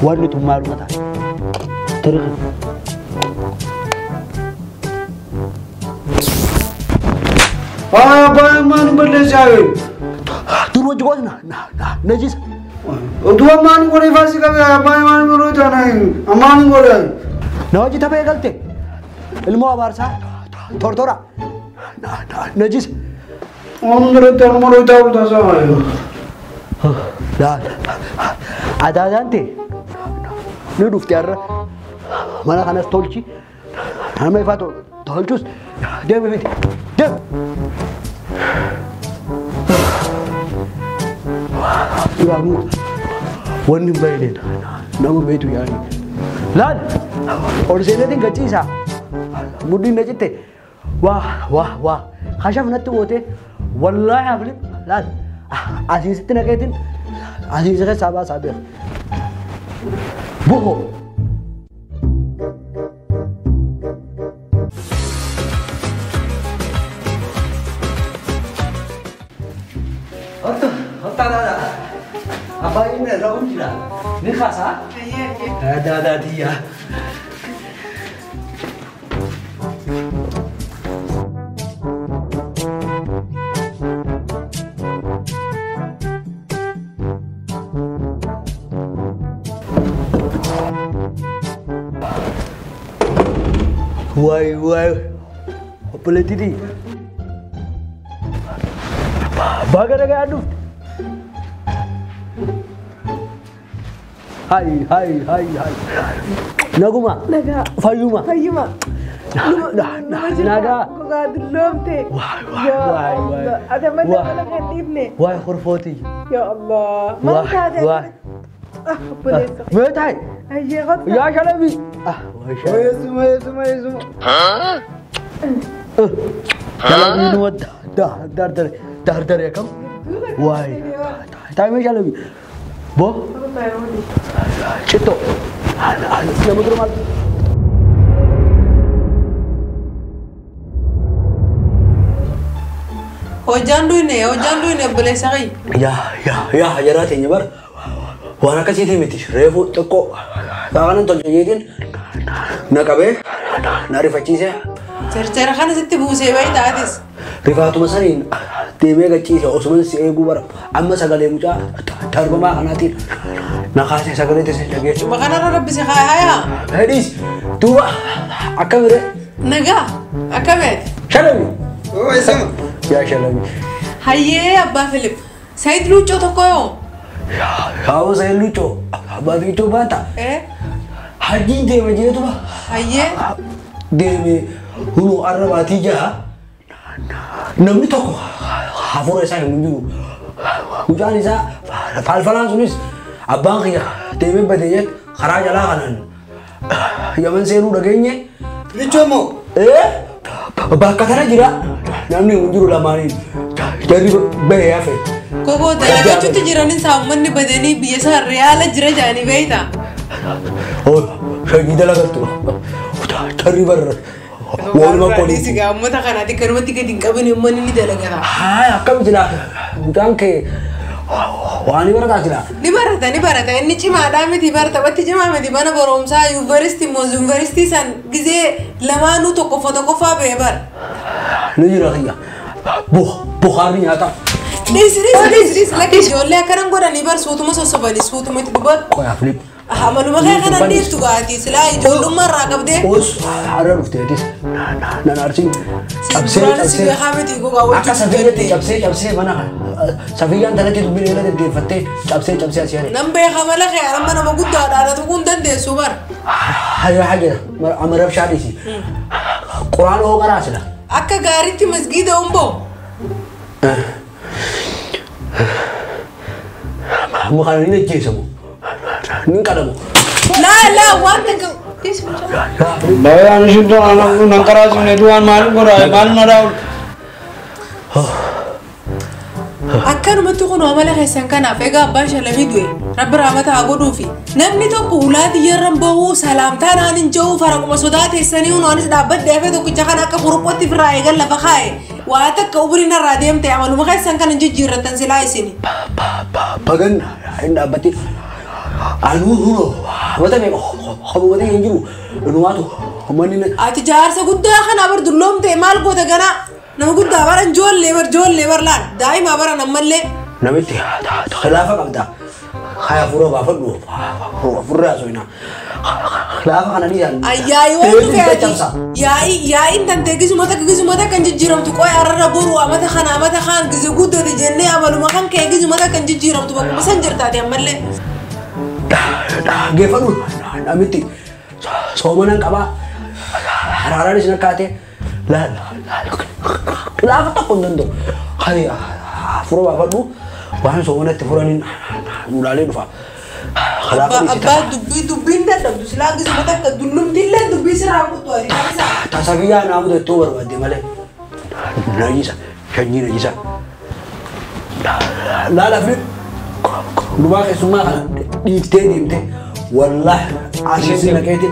Wanni tun maaluma taate? Tirqi. Abbaa maal balleessaa? Dur wajji qoosna najisa. Utuu ammaan godhee faasii qabee abbaan maal godhee taana ammaan godhee. Na wajji tapha eegalte. Ilmoo abaarsaa tortora najisa. Waan biratti anuma dhooytaa bultaasaa maali? Adaadaan ta'e ni dhufte har'a mana kanas tolchi nama ifaa tolchus deemi miti deemi. Duraanuu wanni hin bayyadeen nama beetu yaani. Laal ol seeneetiin gachiisaa mudhiin na citte waa waa waa kashaf natti gootee wallaahi afli laal asiisitti naqeetiin asiisi keessaa baasaa beeka. Buho. Otto, otto dada. Abbaa inni irra jira. Ni kaasaa? Daadaa tiyyaa. Waay waay obboleettiitii baga nagaan dhufte. Hai hai hai hai. Naguma. Nagaa. Fayyuma. Fayyuma. Nagaa. Gogaa dulloomte. Waay waay waay waay. Ati amma mana kan dhiifne. Waay horfooti. Ya Allah. Maal taate? Waay. Ah obboleessa. Mee taa'e. Ayyee qotta. Yaa shalabi. Ah waay shalabi. Eessuma eessuma eessuma. Shalabii nu wadda dardare dardare akkam. Waay. Taa'e mee shalabi. Bo. Cittoo. Nama dura maal? Hojjaan duune obboleessa kiyya. Yaa yaa yaa jaraa teenya bara waan akkasiitii miti reefu xiqqoo kanan tolche jeetiin na qabee na rifachiisee. Jarjara kana sitti buusee bahi taatis. Rifaatuma saniin deemee gachiise osuma si eeguu bara amma sagalee mucaa darbamaa kanaatiin na kaasee sagalee teessee dhageessu. Cuma kanarra rabbise hayaa. Hedhiis duuba akkamiree. Nagaa akkameeti. Shalabi. Eessuma. Yaa shalabi. Hayyee abbaa Filip. Sayid Luuccoo tokko yoo. Yaa'oo Sayid Luuccoo abbaa Luuccoo baata. Hajjiin deema jeetuma. Hayyee. Deeme hunuu arra baatii jaha namni tokko hafuura isaa hin jiru. Mucaan isaa falfalaan sunis abbaan kiyya deemee badee jette karaa jalaa kanaan yaman seenuu dhageenye. Luuccoo moo? Bakka kana jira namni hin jiru lamaaniin jarri bahee hafe. Koko dalagachuutti jiranis uummanni badanii biyya isaa reyaala jira jedhanii beektaa? Shagii dalagattu jarri barra. Waanuma Poliisi gaa uummata kanaati kanumatti gadi hin qabin uummanni ni dalagata. Haa akkam jira mucaan kee waan barataa jira. Ni barata ni barata inni cimaadhaa miti barata cimaa miti mana barumsaa yuunivarsiitii moo yuunivarsiitii san gizee lamaanuu tokkoffaa tokkoffaa ba'e bara. Ni jira kiyya buhaarri nyaata. Dhiisi dhiisi dhiisi dhiisi lakki ijoollee akkanan godhanii bar suutuma sossobanii suutuma itti dubbatu. Qoyaa Filip. Amaluma kee kanan dhiiftu gaati silaa ijoollummaa irraa qabdee. Os har'a dhufteetis nan arsiin cabsee cabsee akka safiyyatti cabsee cabsee mana safiyyaan tanatti dubbiin irra deddeeffattee cabsee cabsee asii hafe. Nan beeka mala kee amma nama guddaadhaan ati kun dandeessu bara. Haja haja amma rabshaa dhiisi. Quraan hoo qaraa sila. Akka gaariitti masgiida humboo. Amma kana ni ajjeesamu. Ni qalamu. Laa laa waan takka. Baay'ee ani shibta nan karaa sinne duwaan maal godhaa maal na daawul. Akkanumatti kun amala keessan kanaaf egaa abbaan shalabii du'e rabbi raamata haa godhuufi namni tokko ulaa xiyyeerran bahuu salaamtaa naan hin jiru faraquma sodaa teessanii hunoonis dhaabbadde hafee tokkicha kana akka kuruphootti ofirraa eegan lafa kaa'e waa takka umriin irraa deemte amaluma keessan kana hin jijjiirrattan silaa isini. Bagan hin dhaabbatin Anuu hunoo mata meeqa habuubatee hin jiru inumaatu manni. Ati jaarsa guddaa kana bar dulloomte maal goota ganaa nama guddaa bara ijoollee bar ijoollee bar laal daa'ima bara ammallee. Namitti khilaafa qabda. Haya fura baafadhu furraa soina. Khilaafa kana ni jaalladha. Ayyaayii waan dhufeeti. Yaa'ii yaa'iin tantee gisuma takka gisuma takka hin jijjiiramtu qoy arrarra boru amata kana amata kaan gise guddate jennee amaluma kan kee gisuma takka hin jijjiiramtu bakkuma san jirtaate ammallee. Geeffadhu namitti soomanan qabaa haraaraanis nakkaate khilaafa tokko hin danda'u. Haya fura baafadhu waan soomanatti furaniin ulaalee dhufa. Abbaa dubbii dubbiin dadhabdu silaa gisuma takka dullumtillee dubbii sirraa kuttu ati taasisaa. Tasafiyyaa naa mudattuu barbaadde malee. Najisa shanyii najisa. Laala fi lubaa keessummaa kana dhiiftee deemte wallaahi asiin naqeeti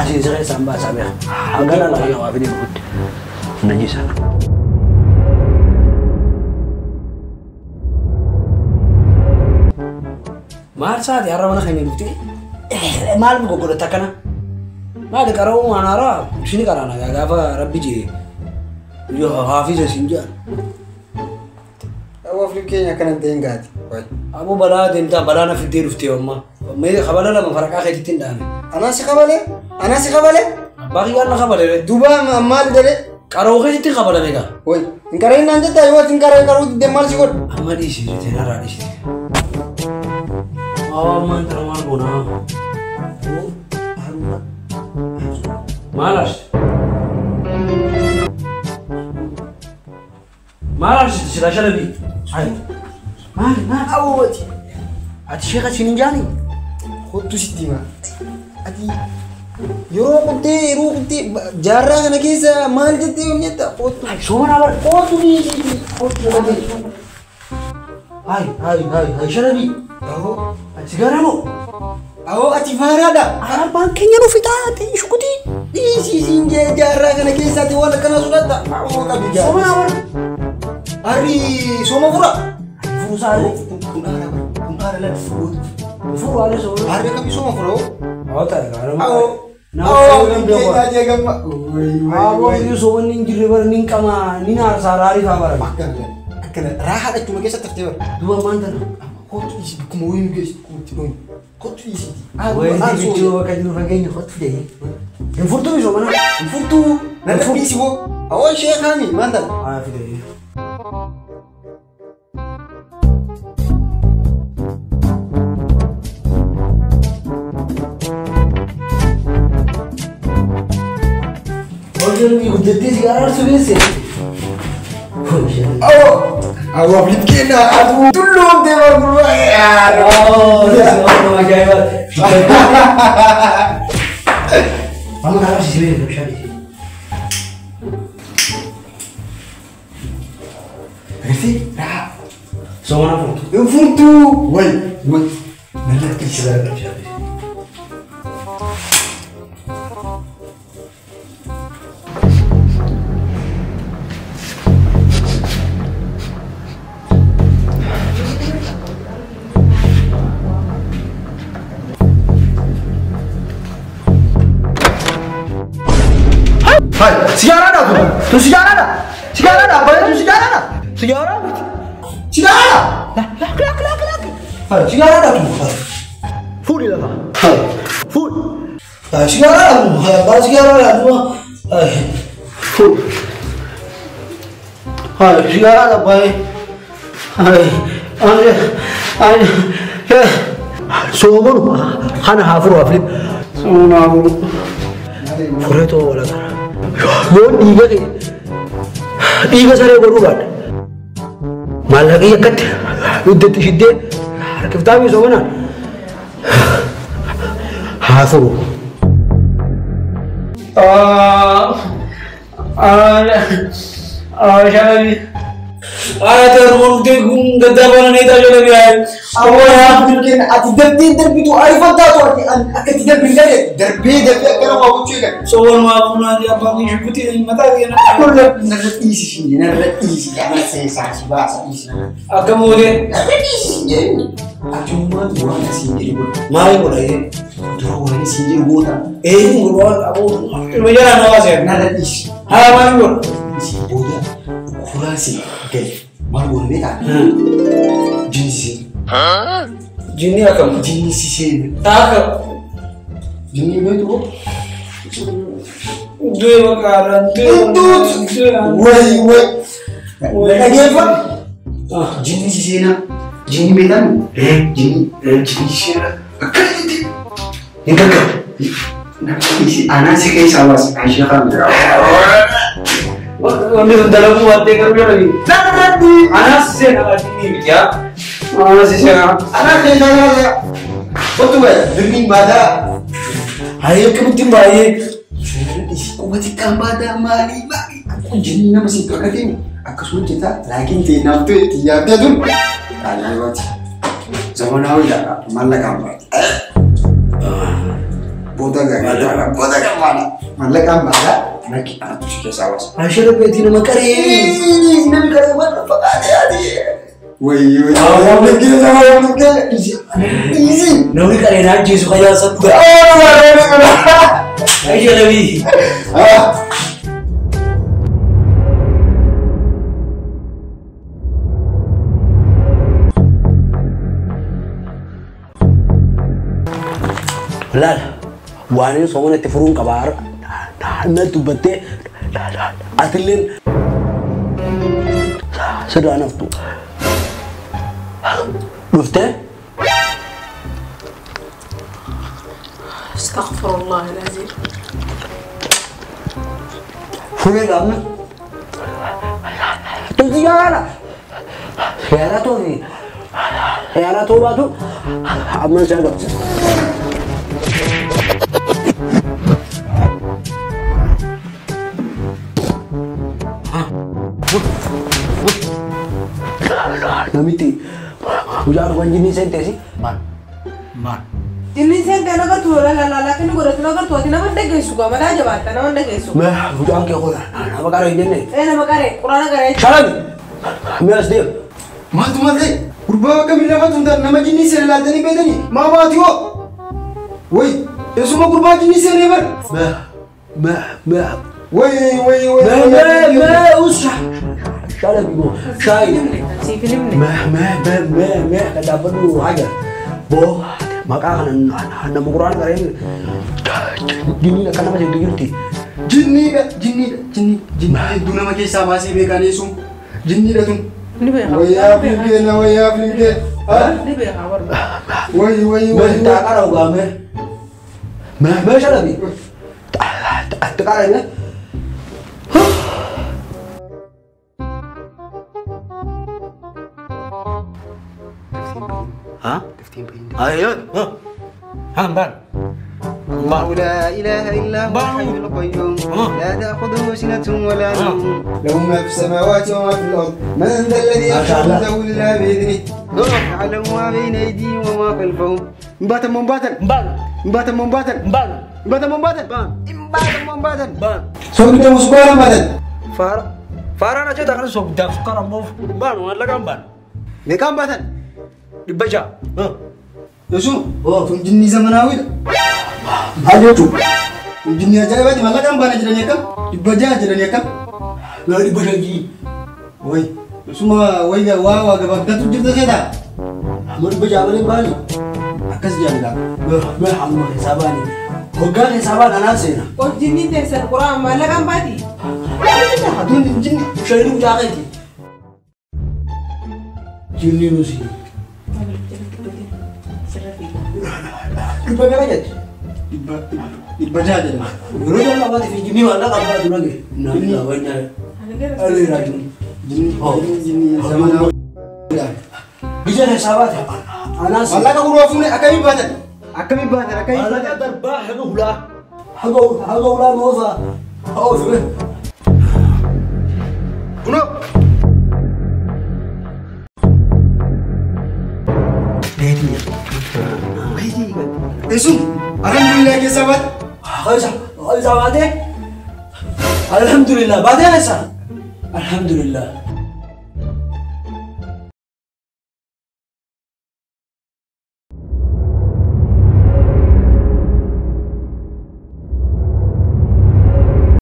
asiin si keessaan baasaa beeka. Hangana lafa namaa fidee dhufutti najisa. Maal saati har'a mana keenya dhuftee maal goggodhatta akkana? Maali qara'uu waan haaraa ishini qaraana gaafa rabbi jee haafiza siin jedhan. Aboo afri keenya akkana hin ta'in gaati. Aboo balaa deemtaa balaa na fiddee dhuftee amma. Mee kabala lama faraqaa keetitti hin dhaame. Anaa si kabalee? Anaa si kabalee? Abbaa kiyyaan na kabalee. Duuba maal jedhee? Qara'uu keetitti hin kabalame gaa. Wayi hin qara'in naan jettaa yoo ati hin qara'in qara'uu diddee maal si godhu? Amma dhiisi jettee narraa dhiisite. Aman termal guna. Malas. Malas sila shalabi. Ay. Mal mal. Awwati. Ati sheekha sinjani. Kottu sitti ma. Ati yeroo kuttee jaarraa kana keessa maal jettee yoom jetta kottu. Ay soomana bar. Kottu dhiisi kottu. Ay ay ay ay shalabi. Awoo. Sigara moo? Awoo ati faaraadha. Abbaan keenya nu fixaate shukutii. Dhiisii siin jee jaarraa kana keessaati waan akkanaa sodaata. Awoo qabi jaarraa. Sooma bar. Harri sooma fura. Furu saare. Kun haara bar. Kun haara lan. Furu haala sooma. Harri akkamii sooma fura hoo? Awoo ta'e gaara. Awoo. Awoo keenya jee gamma. Awoo iyyuu soomni hin jirre bar nin qama nin aarsaa raarii faa bara. Akkana akkana raahaa dhachuma keessatti haftee bara. Duuba maal tana? Kottu dhiisi bakkuma wayii nu geessu kottu dhooni. Kottu dhiisiiti. Wayii bichuu bakka jiru fageenya kottu deemi. Hin furtuu misoo mana. Hin furtuu. Nan dhiisi boo. Awoo sheekaami maal tana? Haa fide. Hojii guddattee sigaaraa arsuu geesse. Awoo. Awoo aflit keenya aduu tulluumtee bargurraa. Awoo ajaa'iba. Amma karaa sisibee bishaan ishee. Agartee raa. Soomana furtu. Hin furtuu. Wayi wayi. Nalla dhiisi. Sigara dah tu. Tu sigara dah. Sigara dah. Bayar tu sigara dah. Sigara. Sigara dah. Lah, lah, lah, lah, lah. Sigara dah tu. Full lah. Full. Sigara dah tu. Bayar sigara dah tu. Full. Sigara dah bayar. Ay, ay, ay. Soomanu kana haafuru aflip. Soomanu haafuru. Fureetoo wala gara. Yoon dhiiga kee dhiiga saree godhuu baadha. Maallaqii akkatti iddootti shiddee harkiftaa fi soomanaan haa furu. Shalabi. Ayat rumte gun gadda banane ta shalabi ay. Awoo aflit keenya ati darbee darbitu ariifataa ati akkatti darbee darbe darbee darbee akkana waa gochuu eegan. Soowwan waa funaan abbaan kee shukutii mataa kee na. Narra dhiisi siin narra dhiisi amala seesaa si baasa dhiisi. Akka mootee. Narra dhiisi siin jedhee. Atummaatu waan asiin jedhu godha. Maal godha ee? Dura waan asiin jedhu goota. Ee godha waan qabu. Ilma jalaa na baasee. Narra dhiisi. Haa maal godha? Dhiisi booda kuraasi gali. Maal goona beekaa? Jinni seena. Jinni akkam? Jinni si seena. Taaka. Jinni beektu koo? Du'e maqaadhaan du'e. Wayi wayi. Dhageeffa. Jinni si seena. Jinni beektan? Jinni jinni si seena. Akkana jettee. Hin gargaaru. Anaa si keessaa baasa. Kan ishee kan jira. Wanti sun dalaguu baattee garuu jedhami. Anaas seena jinni miti haa. Anaas seena. Anaa keessaa baasa. Kottu baya. Birriin baataa. Hayee akkamittiin baay'ee. Quba xiqqaan baataa maalii maalii. Jinni nama siin kakatee akkasuma hojjetaa laakiin ta'e naaf ta'e itti yaaddee tun. Ajaa'ibaati. Zamanaawiidha mallaqaan baata. Booda gaariidha. Booda gaariidha. Mallaqaan baata. Naki anatu si keessaa baasa. Ashara beetii nama qaree. Namni qaree waan fakkaatee ati. Wayii wayii. Namni keessa namni keessa. Dhiisi. Namni qaree na ajjeesu fayyaa isaa dhugaa. Ashara bii. Laal waan inni soomana itti furuun qaba na dubbattee atilleen sirraa naftu dhuftee. Astaghfirullah al-azim. Furee qaabna. Tuuti yaala. Yaala toofi. Yaala too baatu amma isaa qabsa. Namitti mucaan kan jinni seenteesi. Maal? Maal? Jinni seentee nagartu laalaa kennu godhatu nagartu ati nama dhageessu gaa mataa jabaatta nama dhageessu. Mucaan kee qola nama qaree hin jenne. Ee nama qaree quraana qaree. Shalami mee as deemu. Maaltu maal ta'e? Gurbaa akkamii nama tun nama jinni seene laaltanii beekanii maa baati hoo? Wayi eessuma gurbaa jinni seenee bar? Mee mee. Wayi wayi wayi. Mee mee usa. Shalami moo shaayi. Siif hin himne. Mee mee mee mee mee kan dhaabbadhu haja. Boo maqaa kana nama quraana qaree jinniin akka nama seentu jirti. Jinniidha jinniidha jinni jinni hedduu nama keessaa baasee beekan eessum jinniidha tun. Ni beekaa. Wayyaa filkeena wayyaa filkee. Ni beekaa barba. Wayi wayi Mee wayi. taaqaa dhugaa mee. Mee mee shalami. Taaqaa mee. ها؟ ايوه ها بان الله لا إله إلا هو الحي القيوم لا تأخذه سنة ولا نوم له ما في السماوات وما في الأرض من ذا الذي يشفع عنده إلا بإذنه يعلم ما بين أيديهم وما خلفهم انباتا منباتا انباتا منباتا انباتا منباتا انباتا منباتا سوف مسكارا انباتا Faara faaraan achi taa'an soogdaaf sukkaara ammoo baanu mallaqaan baanu. Meeqaan baatan? 600. Yesuun tun jinnii zamanaawiidha. Maal jechuudha? Jinnii ajaa'ibaati mallaqaan baana jedhanii akkam? 600 jedhanii akkam? Yaa 500. Wayi Yesuma wayi waa waa gabaabdatu jirta seetaa? Amma 600 malee baani. Akkas jedhamudha. Mee amma keessaa baani. Hoggaa keessaa baana anaa seena. Ol jinni teessan quraan mallaqaan baati. Tun jinni Shayii mucaa keeti. Jinni nusi. Dhibba meeqa jetti? 600 jedhama. Yeroo jalqabaatiif jinni maallaqa abbaa dura gahe. Namni Allee raajuu. Jinni jinni zamanaawiidha. Biyya keessaa baate anaa seena. Mallaqa gurraa fuunee akkamii baatan? Akkamii baatan? Akkamii Maallaqa baatan? darbaa haga hulaa. Haga hulaa moofa. Haa oofime. Kunoo. Eessum alhamdulillah keessaa baate. Keessa baatee. Alhamdulillah baatee keessa. Alhamdulillah.